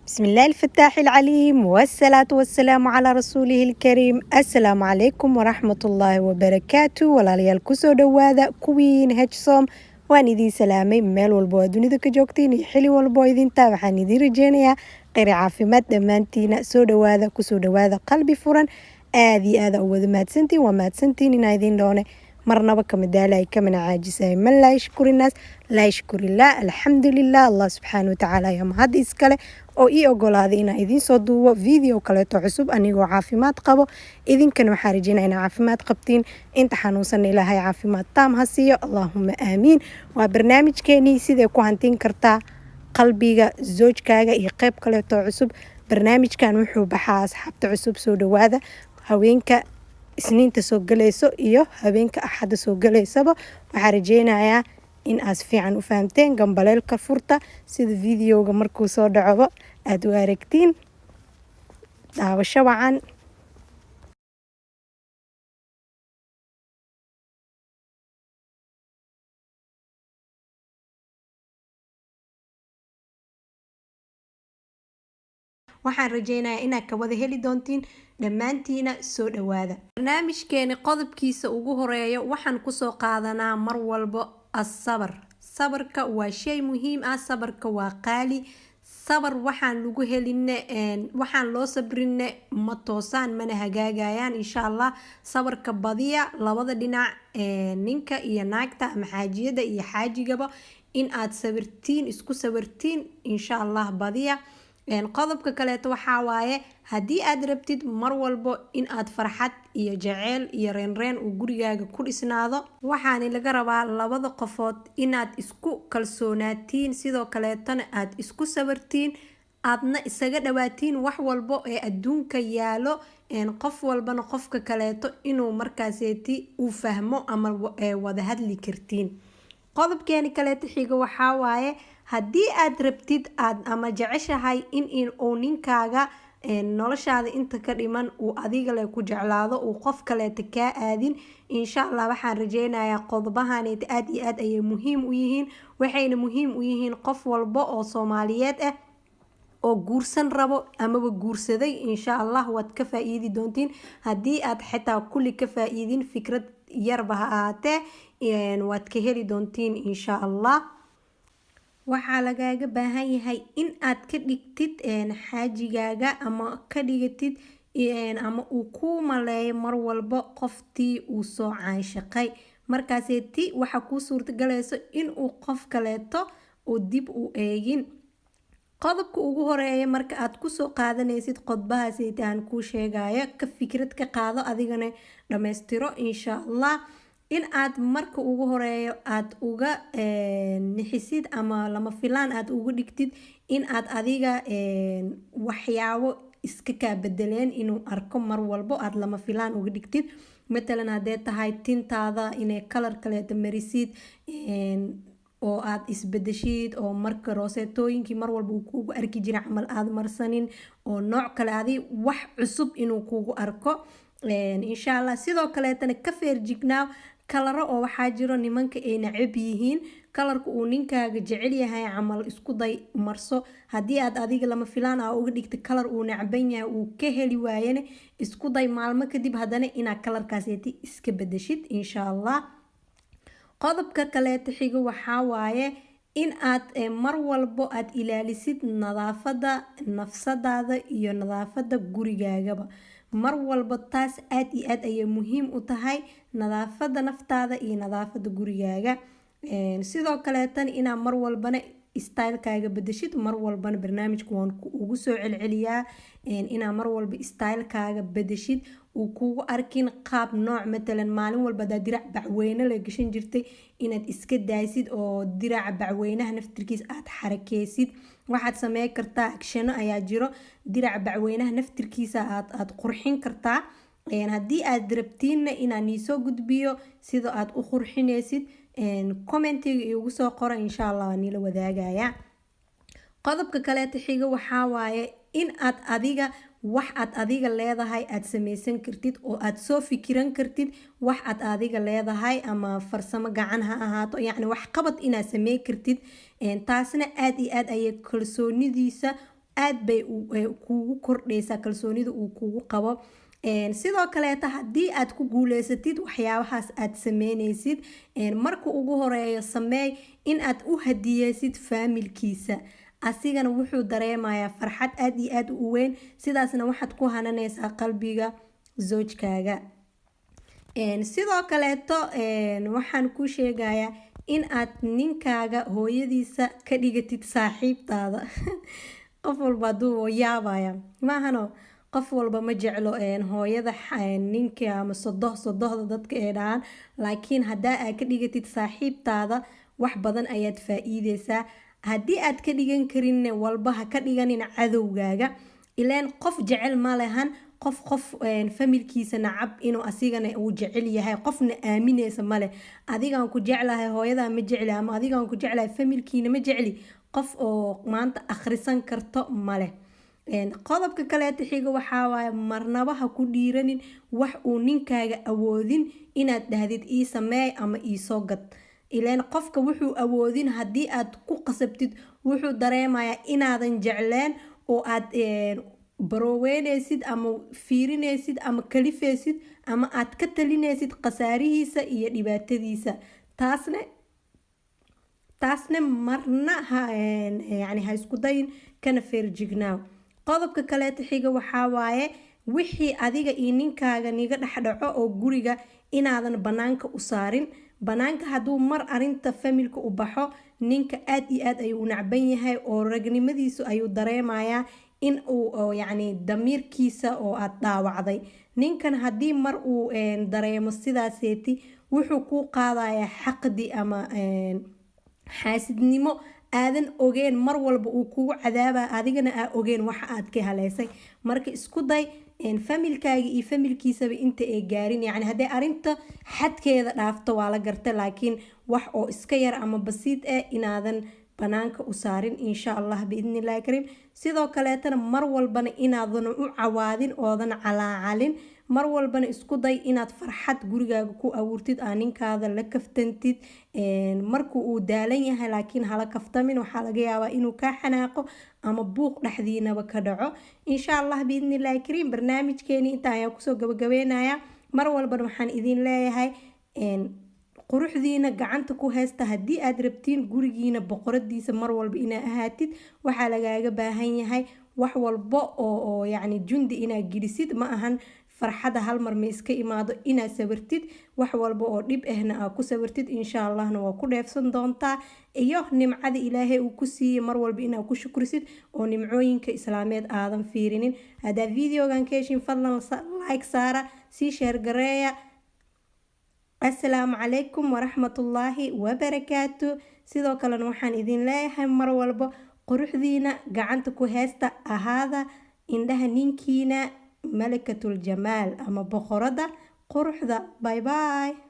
بسم الله الفتاح العليم، والصلاة والسلام على رسوله الكريم. السلام عليكم ورحمة الله وبركاته. Walaalayaal, kusoo dhowaada Queen Hsom. Waan idiin salaamay meel walbo oo dunida ka joogtiin iyo xili walbo oo idintaa. Waxaan idiin rajeynayaa kheyr, caafimaad dhammaantiina. Soo dhowaada, kusoo dhowaada qalbi furan. Aada iyo aada u wada mahadsantiin. Waa mahadsantiin inaa idiin dhoone, marnaba kama daalay, kamana caajisay. من لا يشكر الناس لا يشكر الله. Alxamdulilah, Allah subxaana watacaala ayaa mahad iskale oo ii ogolaaday inaan idiin soo duubo video kaleeto cusub anigoo caafimaad qabo. Idinkana waxaa rajeynaya inaa caafimaad qabtiin. Inta xanuunsanna Ilaahay caafimaad taam ha siiyo, allaahuma aamiin. Waa barnaamijkeenii sidee ku hantiin kartaa qalbiga zoojkaaga iyo qeyb kaleeto cusub. Barnaamijkan wuxuu baxaa, asxaabta cusub soo dhawaada, haweenka Isniinta soo galayso iyo habeenka Axadda soo galaysaba. Waxaa rajeynayaa in aad si fiican u fahamteen. Gambaleelka furta sida videoga markuu soo dhacoba aada u aragtiin. Daawasho wacan. Waxaan rajeynayaa inaad ka wada heli doontiin dhammaantiina. Soo dhawaada. Barnaamijkeeni qodobkiisa ugu horeeya waxaan kusoo qaadanaa mar walbo asabar. Sabarka waa shay muhiim ah, sabarka waa qaali. Sabar waxaan lagu heline, waxaan loo sabrine ma toosaan mana hagaagayaan, insha Allah. Sabarka badiya labada dhinac, ninka iyo naagta ama xaajiyada iyo xaajigaba, in aad sabirtiin, isku sabirtiin, insha Allah, badiya. Qodobka kaleeto waxaa waaye, haddii aad rabtid mar walbo in aad farxad iyo jaceyl iyo reenreen uu gurigaaga ku dhisnaado, waxaana laga rabaa labada qofood inaad isku kalsoonaatiin, sidoo kaleetona aad isku sabirtiin, aadna isaga dhawaatiin wax walbo ee adduunka yaalo. Qof walbana qofka kaleeto inuu markaaseeti uu fahmo ama wada hadli kartiin. Qodobkeeni kaleeto xiga waxaa waaye, haddii aad rabtid aad ama jeceshahay in uu ninkaaga noloshaada inta ka dhiman uu adiga le ku jeclaado, uu qof kaleeta kaa aadin, insha Allah, waxaan rajeynayaa qodobahaneeta aada iyo aad ayay muhiim u yihiin. Waxayna muhiim u yihiin qof walba oo Soomaaliyeed ah oo guursan rabo amaba guursaday. Insha Allah waad ka faa-iidi doontiin. Haddii aad xitaa kulli ka faa-iidin, fikrad yarba ha ahaatee waad ka heli doontiin, insha Allah. Waxaa lagaaga baahan yahay in aad ka dhigtid xaajigaaga ama ka dhigatid ama uu kuu maleeyo mar walba qoftii uu soo caanshaqay. Markaasee ti waxaa kuu suurtagalayso inuu qof kaleeto oo dib u eegin. Qodobka ugu horeeya marka aad kusoo qaadanaysid qodbahaaseti aan kuu sheegayo, ka fikrad ka qaado, adigana dhammaystiro, insha Allah. In aad marka ugu horeeyo aada uga nixisid ama lama filaan aada uga dhigtid in aad adiga waxyaabo iska kaa bedeleen inuu arko mar walbo, aada lama filaan uga dhigtid. Matalan, haddee tahay tintaada inay kalar kaleeta marisid oo aada isbedeshid, oo marka rooseetooyinkii mar walba uu kuugu arki jira camal aada marsanin, oo nooc kale adi wax cusub inuu kuugu arko, insha Allah. Sidoo kaleetana ka feerjignaaw kalaro oo waxaa jiro nimanka ay nacab yihiin. Kalarka uu ninkaaga jecel yahay camal isku day marso. Haddii aad adiga lama filaan ah uga dhigta kalar uu nacban yahay, uu ka heli waayana, isku day maalmo kadib haddana inaad kalarkaaseeti iska bedeshid, insha Allah. Qodobka kaleeta xigo waxaa waaye in aad mar walbo aad ilaalisid nadaafada nafsadaada iyo nadaafada gurigaagaba mar walba. Taas aada iyo aad ayay muhiim u tahay, nadaafada naftaada iyo nadaafada gurigaaga. Sidoo kaleetana inaad mar walbana stylekaaga bedeshid. Mar walbana barnaamijka waan ugu soo celceliyaa inaad mar walba stylekaaga bedeshid, uu kugu arkin qaab nooc. Matalan, maalin walba hadaa dirac bacweyne la gashan jirtay, inaad iska daysid oo diraca bacweynaha naftirkiis aad xarakeysid. Waxaad samey kartaa agshano ayaa jiro, diraca bacweynaha naftirkiisa aad qurxin kartaa. Haddii aad rabtiinna inaan niisoo gudbiyo sida aad u qurxineysid, commentiga iigu soo qoro, insha Allah waa niila wadaagaya. Qodobka kaleeta xiga waxaa waaye in aad adiga wax aad adiga leedahay aad sameysan kartid oo aad soo fikiran kartid. Wax aad adiga leedahay ama farsamo gacan ha ahaato, yacni wax qabad inaad samey kartid. Taasna aada iyo aad ayay kalsoonidiisa Aad bay kuugu kordhaysaa kalsoonida uu kugu qabo. Sidoo kaleeta, haddii aad ku guuleysatid waxyaabahaas aad sameyneysid, marka ugu horeeyo sameey in aad u hadiyeysid faamilkiisa. Asigana wuxuu dareemayaa farxad aada iyo aada u weyn. Sidaasna waxaad ku hananeysaa qalbiga zoojkaaga. Sidoo kaleeto, waxaan ku sheegayaa in aad ninkaaga hooyadiisa ka dhigatid saaxiibtaada. Qof walba haduu yaabaya maahano, qof walba ma jeclo hooyada ninka ama sodoh, sodohda dadka ay dhahaan, laakiin haddaa aad ka dhigatid saaxiibtaada, wax badan ayaad faa-iideysaa. Haddii aad ka dhigan karinne, walba ha ka dhiganin cadowgaaga. Ileen qof jecel ma lehan qof familkiisa nacab inuu asigana uu jecel yahay. Qofna aamineysa male adigaan ku jeclahay, hooyadaa ma jecli, ama adigaan ku jeclahay, familkiina ma jecli. Qof oo maanta akhrisan karto maleh. Qodobka kaleeta xiga waxaa waaye, marnaba ha ku dhiiranin wax uu ninkaaga awoodin inaad dhahdid ii sameey ama iisoo gad. Ileen qofka wuxuu awoodin haddii aad ku qasabtid, wuxuu dareemayaa inaadan jecleen oo aad barooweyneysid ama fiirineysid ama kalifeysid ama aad ka talineysid khasaarihiisa iyo dhibaatadiisa. Taasne marna ha, yani, ha isku dayin, kana feerjignaaw. Qodobka kaleeta xiga waxaa waaye, wixii adiga iyo ninkaaga niga dhexdhaco oo guriga inaadan banaanka u saarin. Banaanka hadduu mar arinta familka u baxo, ninka aada iyo aad ayuu u nacban yahay oo ragnimadiisu ayuu dareemayaa in uu, yacni, damiirkiisa oo aad dhaawacday. Ninkan haddii mar uu dareemo sidaaseeti, wuxuu kuu qaadayaa xaqdi ama xaasidnimo aadan ogeen. Mar walba uu kugu cadaaba, adigana aa ogeen waxa aad ka haleysay. Marka isku day familkaaga iyo familkiisaba inta ay gaarin, yacni hadday arinta xadkeeda dhaafto waa la garta, laakiin wax oo iska yar ama basiid ah inaadan banaanka u saarin, insha Allah biidni illahi kariim. Sidoo kaleetana, mar walbana inaadan u cawaadin oodan calaacalin. Mar walbana isku day inaad farxad gurigaaga ku abuurtid, aa ninkaada la kaftantid marka uu daalan yahay, laakiin hala kaftamin. Waxaa laga yaabaa inuu kaa xanaaqo ama buuq dhexdiinaba ka dhaco, insha Allah biidni illahi kariim. Barnaamijkeeni intaa ayaa kusoo gabagabeynaya. Mar walbana waxaan idin leeyahay, quruxdiina gacanta ku haysta. Haddii aad rabtiin gurigiina boqoradiisa mar walba inaa ahaatid, waxaa lagaaga baahan yahay wax walba oo yacni jundi inaad gelisid. Ma ahan farxada hal mar ma iska imaado. Inaad sawirtid, wax walba oo dhib ahna aad ku sawirtid, insha Allahna waa ku dheefsan doontaa. Iyo nimcada Ilaahay uu ku siiyey mar walba inaad ku shukrisid oo nimcooyinka islaameed aadan fiirinin. Haddaa videogan ka heshin, fadlan like saara, sii share gareeya. Asalaamu calaykum waraxmatullaahi wabarakaatu. Sidoo kalena waxaan idin leeyahay, mar walba quruxdiina gacanta ku heesta, ahaada indhaha ninkiina malakatul jamaal ama boqorada quruxda. Bye bye.